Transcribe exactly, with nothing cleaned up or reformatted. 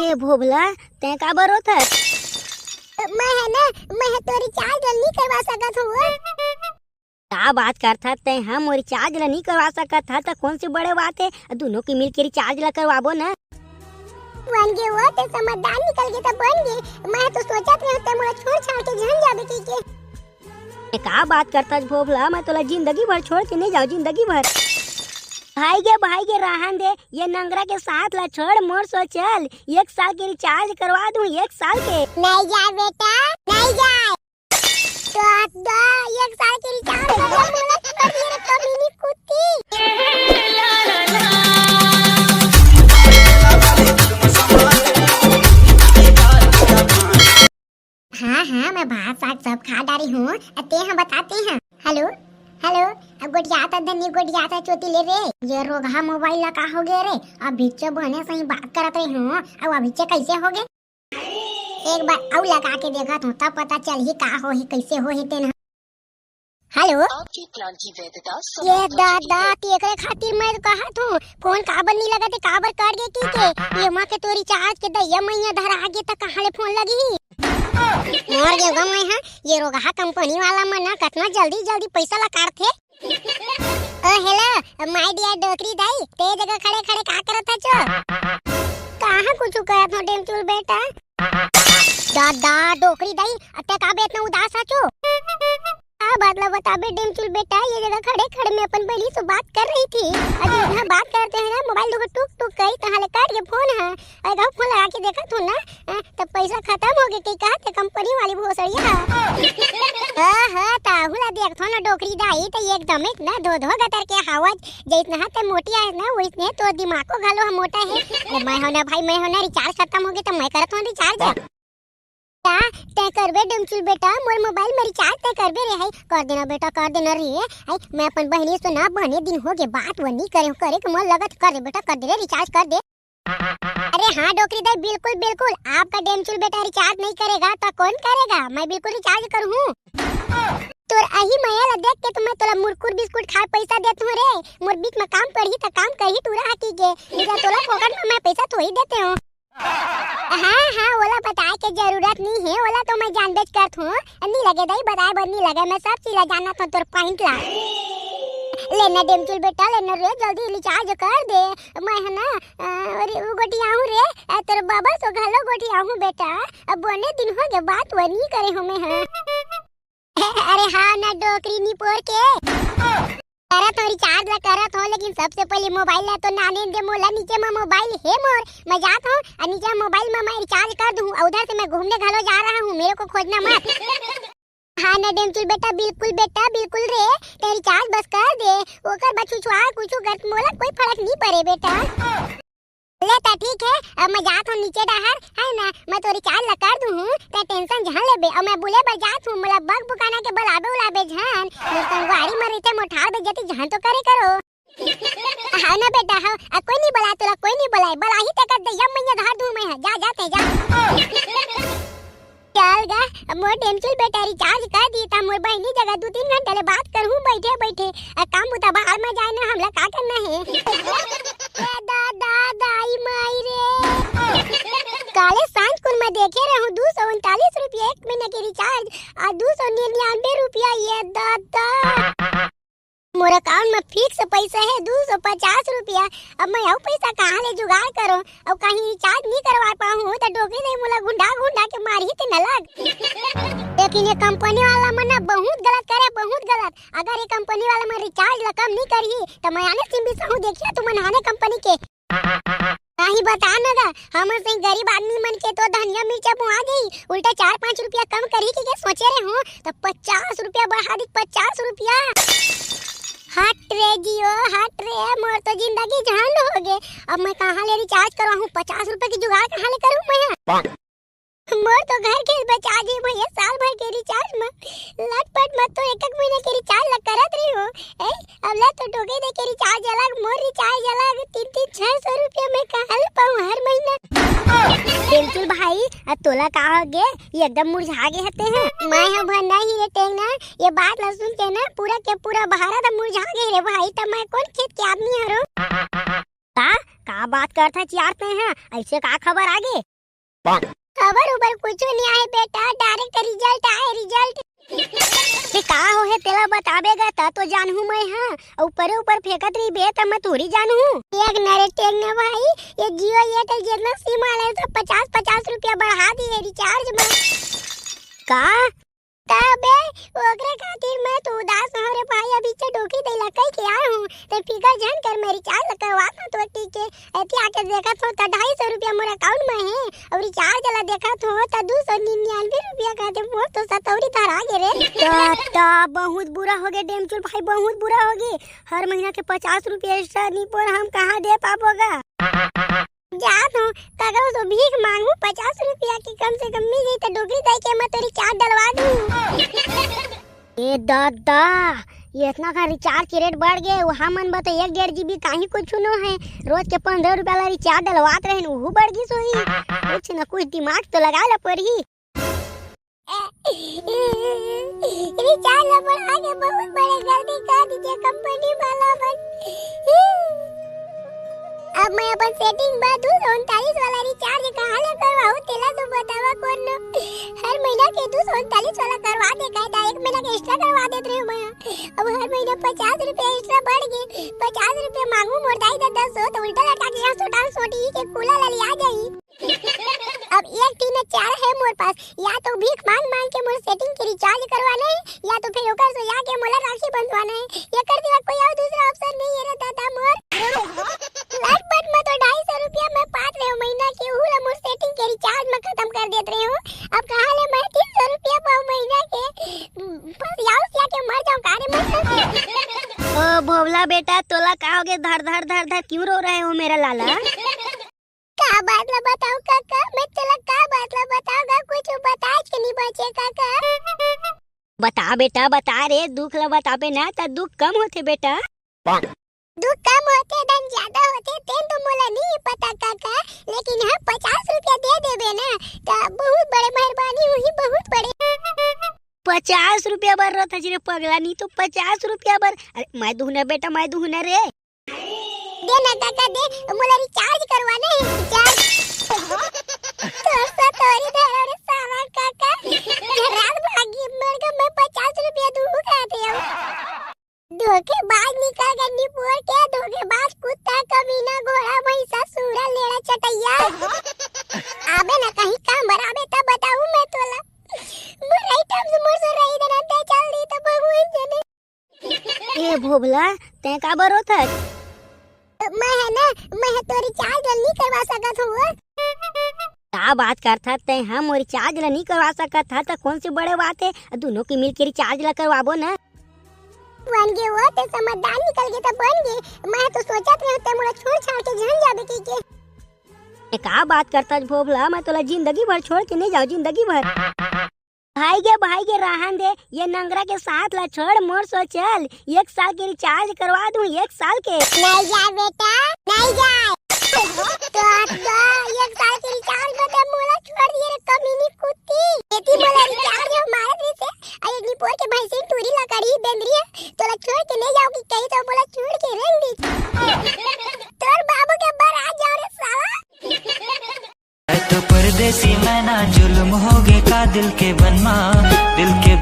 ए भोभला, तैं काबर रोथस? मैं ह ना, मैं ह तोर रिचार्ज ल नइ करवा सकत हूँ। का बात करथस तैं ह? मोर रिचार्ज ल नइ करवा सकत हस त कौन से बड़े बात हे, दूनों के मिल के रिचार्ज ल करवाबो ना। बन गे वो, तैं समझदार निकल गे त बन गे। मैं तो सोचत रहेंव तैं मोला छोड़ छाड़ के झन जाबे कहिके। ए, का बात करथस भोभला, मैं तोला जिंदगी भर छोड़ के नइ जांव, जिंदगी भर। भाई गे, भाई गे, रहन दे, ये नंगरा के साथ ला छोड़, मोर सो चल, एक साल के रिचार्ज करवा दूं, एक साल के। नइ जाय बेटा, नइ जाय। तो दा, एक साल के रिचार्ज करवा, मोला छोड़ दे रे कमीनी कुत्ती। हाँ, हाँ, मैं भात साग सब खा डारे हूँ। अ, तैं ह बता, तैं ह। हेलो, हेलो, अब गोठियाथस धनी, गोठियाथस चोती ले रे। ये रोगहा मोबाइल ला का हो गे रे? अभीच्चे बने सही बात करत रहे हूँ, अब अभीच्चे कैसे हो गे? एक बार अउ लगा के देखत हूँ, तब पता चलही का होही, कैसे होही तेन ह। हेलो। आपके प्लान की वैधता समाप्त हो चुकी है। तेकरे खातिर मैं कहत हूँ, फोन काबर नइ लगत हे, काबर कट गे कहिके? ये माँ के तो रिचार्ज के दइया मइया धरा गे त कहाँ ले फोन लगही? मर गेंव गा मैं ह, ये रोगहा कंपनी वाला मन ना कतना जल्दी जल्दी पैसा ला काटथे। ओ हेलो, my dear डोकरी दाई, तैं ए जगह खड़े खड़े का करत हस ओ? कहाँ कुछु करत हँव डेमचुल बेटा। दादा, डोकरी दाई, अते काबर एतना उदास हस ओ? का बात ला बताबे डेमचुल बेटा, ये जगह खड़े खड़े मैं अपन बहिनी से बात कर रही थी। अभी इतना बात करते हैं ना, मोबाइल देखो टुक टुक करी, तहाँ ले कट गे फोन ह। अउ कहूँ फोन लगा के देखत हूँ ना, अ, त पैसा खतम हो गे कहिके कहत हे कंपनी वाली भोसड़िया ह। हाँ, हाँ, ताहू ला देखथो ना डोकरी दाई, त एकदम एक ना धो धो गतर के हवस, जइसना ह तैं मोटी आय ना, वइसने तोर दिमागो घलो ह मोटा हे। अरे मैं हव ना भाई, मैं हव ना, रिचार्ज खतम हो गे त मैं करत हँव रिचार्ज। का तैं करबे डेमचुल बेटा, मोर मोबाइल में रिचार्ज तैं करबे रे? हाय, कर देना बेटा, कर देना रे। हाय, मैं अपन बहिनी से ना बने दिन हो गे, बात वो नइ करे, करे के मन लगत, कर दे बेटा, कर दे रे, रिचार्ज कर दे। अरे हाँ डोकरी दाई, बिल्कुल बिल्कुल, आपका डेमचुल बेटा रिचार्ज नहीं करेगा तो कौन करेगा? मैं बिल्कुल रिचार्ज करूँ। तोर अही मया ला देख के तो मैं तोला मुरकुर बिस्कुट खाए पैसा देत हूँ रे। मोर बीच में काम पड़ही त काम करही टूरा हाथी के, नहीं तो तोला फोकट में मैं पैसा थोड़ी देते हूँ। हाँ, हाँ, ओला बताए के जरूरत नइ हे, ओला तो मैं जानबेच करत हूँ। नइ लगे दाई, बताए बर नइ लगे, मैं सब चीज ला जानत हूँ तोर point ला। ले ना डेमचुल बेटा, ले ना रे, जल्दी रिचार्ज कर दे। मैं ह ना, अ, अरे, वो गोठियाहूँ रे, अ, तोर बाबा सो घलो गोठियाहूँ बेटा। अब बने दिन हो गे, बात वो नइ करे हँव मैं ह। अरे हाँ ना डोकरी निपोर के। करत हँव रिचार्ज ला करत हँव, लेकिन सबसे पहले मोबाइल ला तो नाने दे मोला, नीचे म मोबाइल हे मोर, मैं जात हँव, अउ नीचे मोबाइल म मैं रिचार्ज कर दूँ, अउ उधर से मैं घूमने घलो जा रहा हूँ, मेरे को खोजना मत। हाँ ना डेमचुल बेटा, बिल्कुल बेटा, बिल्कुल रे, तैं रिचार्ज बस कर दे, ओकर बाद छुछुआ कुछु कर, मोला कोई फरक नइ पड़े बेटा। ले त ठीक हे, अब मैं जात हँव नीचे डहर, है ना, मैं तो रिचार्ज ला कर दूँ हूँ, तैं tension झन लेबे। अब मैं बुले बर जात हूँ, मोला बक बुकाना के बलाबे उलाबे झन, मोर संगवारी मन रहिथे, मोर ठार बेइज्जती झन तो करे करो। हाँ ना बेटा, हाँ, अब कोई नइ बलाय तोला, कोई नइ बलाय, बलाही तेकर दइया मइया धर दूँ मैं ह, जा, जा तैं जा। चल गा, अब मोर डेमचुल बेटा रिचार्ज कर दी, त मोर बहिनी जगह दू तीन घंटा ले बात करहूँ बइठे बइठे। अब काम बुता बाहर म जाए ना, हमला का करना हे? ए दादा, दाई माई रे। काले सांझ कुन मैं देखे रहूँ दू सौ उनतालीस रुपया एक महीना के रिचार्ज, अउ दू सौ निन्यानवे रुपया, ये दादा। मोर account म fix पैसा हे दू सौ पचास रुपया। अब मैं अउ पैसा कहाँ ले जुगाड़ करों? अउ कहीं रिचार्ज नइ करवा पाहूँ त डोकरी दाई मोला घुंडा घुंडा के मारही ते नलग। लेकिन ये कंपनी वाला मन ना बहुत गलत करे, बहुत गलत। अगर ये कंपनी वाला मन रिचार्ज ला कम नइ करही त मैं आने सिम बिसाहूँ, देखिया तुमन आने कंपनी के। नहीं बता न गा, हमन सही गरीब आदमी मन के तो धनिया मिर्चा बोआ जाही, उल्टा चार पाँच रुपया कम करही के, के सोचे रहे हूँ, त पचास रुपया बढ़ा दी, पचास रुपया। हट रे जियो, हट रे, मोर तो जिंदगी झंड हो गे। अब मैं कहाँ ले रिचार्ज करवाहूँ, पचास रुपया के जुगाड़ कहाँ ले करूँ मैं? मोर तो घर के बचा दे भैया, साल भर के रिचार्ज म लटपट म तो एक एक महीना के रिचार्ज ला करत रही हो। ए, अब ला तो डोकरी दाई के रिचार्ज अलग, मोर रिचार्ज अलग, तीन तीन छह सौ रुपया मैं कहाँ ले पाऊँ हर महीना? डेमचुल भाई, अब तोला का हो गे? ये एकदम मुरझा गे हते हैं। मैं ह भंडा ही रे टेंगना, ये बात ला सुन के ना पूरा के पूरा भारत मुरझा गे रे भाई, त मैं कौन खेत के आदमी हरो? का, का बात करत हस यार तैं ह? ऐसे का खबर आ गे? खबर उबर कुछू नइ आए बेटा, direct result आए, result। ते का होहे तेला बताबे गा, त तो जानहूं मैं हा। अउ ऊपरे ऊपर फेंकत रहिबे त मैं थोड़ी जानहूं। देख न रे, देख न भाई, ये Jio Airtel जेतना SIM वाला हे, सब पचास पचास रुपया बढ़ा दिए recharge में। का? तबे ओकरे खातिर मैं तो उदास हंव रे भाई, अभी से डोकरी दई ला कहि के आए हंव। ते फिकर झन कर, मैं recharge ला करवात हंव तो ठीक हे। एती आके देखत हंव त ढाई सौ रुपया मोर account में हे, अउ recharge ला देखत हंव त दू सौ निन्यानवे रुपया कहिथे, मोर तो सतौरी धरा गे रे। त, त बहुत बुरा होगे डेमचुल भाई, बहुत बुरा होगे। हर महीना के पचास रुपया extra निपोर हम कहां दे पाबो गा? जात हंव, ककरो से भीख मांगहूं, पचास रुपया के कम से कम मिल जाई, त डोकरी दई के मैं तो recharge डलवा दूं। ए ददा, ये एतना का recharge के rate बढ़ गे, उहां मन बर तो एक डेढ़ GB काहीं कुछू नो हे, रोज के पंद्रह रुपया ला recharge डलवात रहेन, उहू बढ़ गिस होही, कुछ न कुछ दिमाग तो लगाए ला परही। Recharge ला बढ़ा के बहुत बड़े गलती कर दिस ये company वाला मन। अब मैं अपन setting बर दू सौ उनतालीस वाला recharge कहां ले करवाहूं, तेला तो बतावा कोनो। हर महीना के दू सौ उनतालीस वाला करवा दे कहे, त एक महीना के extra करवा देत रहेंव मैं। अब हर महीना पचास रुपया extra बढ़ गे, पचास रुपया मांगहूं मोर दाई ददा से, त उल्टा लटका के यहां सोटा सोटी के कूला ला लिया जाही। अब एक तीन चार हे मोर पास, या तो भीख मांग मांग के मोर setting के recharge करवाना हे, या तो फिर ओकर से जाके मोला राखी बंधवाना हे। एकर सिवा कोई अउ दूसरा option नइ हे रे ददा मोर। लटपट में तो ढाई सौ रुपया मैं पात रहेंव महीना के, उहू ला मोर setting के recharge में खतम कर देत रहेंव। अब कहां ले मैं तीन सौ रुपया पांव महीना के? बस याव सिया के मर जांव का रे मैं? ओ भोभला बेटा, तोला का होगे? धर धर धर धर क्यों रो रहे हो मेरा लाला? का बात ला बतांव कका, मैं तोला का बात ला बतांव गा, कुछू बताए के नइ बांचे कका। बता बेटा, बता रे, दुख ला बताबे ना त दुख कम होथे बेटा। दुख कम होथे धन जादा होथे, तेन तो मोला नइ पता कका, लेकिन हां पचास रुपया दे देबे ना त बहुत बड़े मेहरबानी होही, बहुत बड़े। पचास रुपया बर रोथस रे पगला, नइ तो पचास रुपया बर। अरे मैं दुहूं ना बेटा, मैं दुहूं ना रे। दे ना कका दे, मोला recharge करवाना हे, recharge। तोर सतौरी धरंव रे साला कका। रात भागी मर के मैं पचास रुपया दूहूं कहाथे। धोखेबाज निकल गे निपोर के, धोखेबाज कुत्ता, कमीना, घोड़ा, भैंसा, सूरा, लेड़ा, चटैया। आबे ना कहीं काम बर आबे त बताहूं मैं तोला। मोर item से मोर से रही देना ते चल दी त भगवान जाने। ए भोभला, तैं काबर रोथस? मैं ह ना, मैं ह तोर recharge ला नइ करवा सकत हंव। का बात करथस तैं ह? मोर recharge ला नइ करवा सकत हस त कौन से बड़े बात हे? दूनों के मिल के recharge ला करवाबो ना। बन गे वो, ते समझदार निकल गे त बन गे। मैं तो सोचत रहेंव तैं मोला छोड़ छाड़ के झन जाबे कहिके। ए, का बात करथस भोभला? मैं तोला जिंदगी भर छोड़ के नइ जांव, जिंदगी भर। भाई गे, भाई गे, रहन दे, ये नंगरा के साथ ला छोड़, मोर सो चल, एक साल के recharge करवा दूं, एक साल के। नइ जाय बेटा, नइ जाय। तो, तो एक साल के recharge में ते मोला छोड़ दिए रे कमीनी कुत्ती। एती मोला recharge मारत रहिसे, अउ एक निपोर के भैंसी टूरी ला कड़ी बेंदरी हे, तोला छोड़ के नइ जांव कहिके तो मोला छोड़ के रेंग दिस। तोर बाबू के बारात जांव रे साला। मैं तो परदेसी, मैं ना जुल्म होगे का दिल के बनमा, दिल के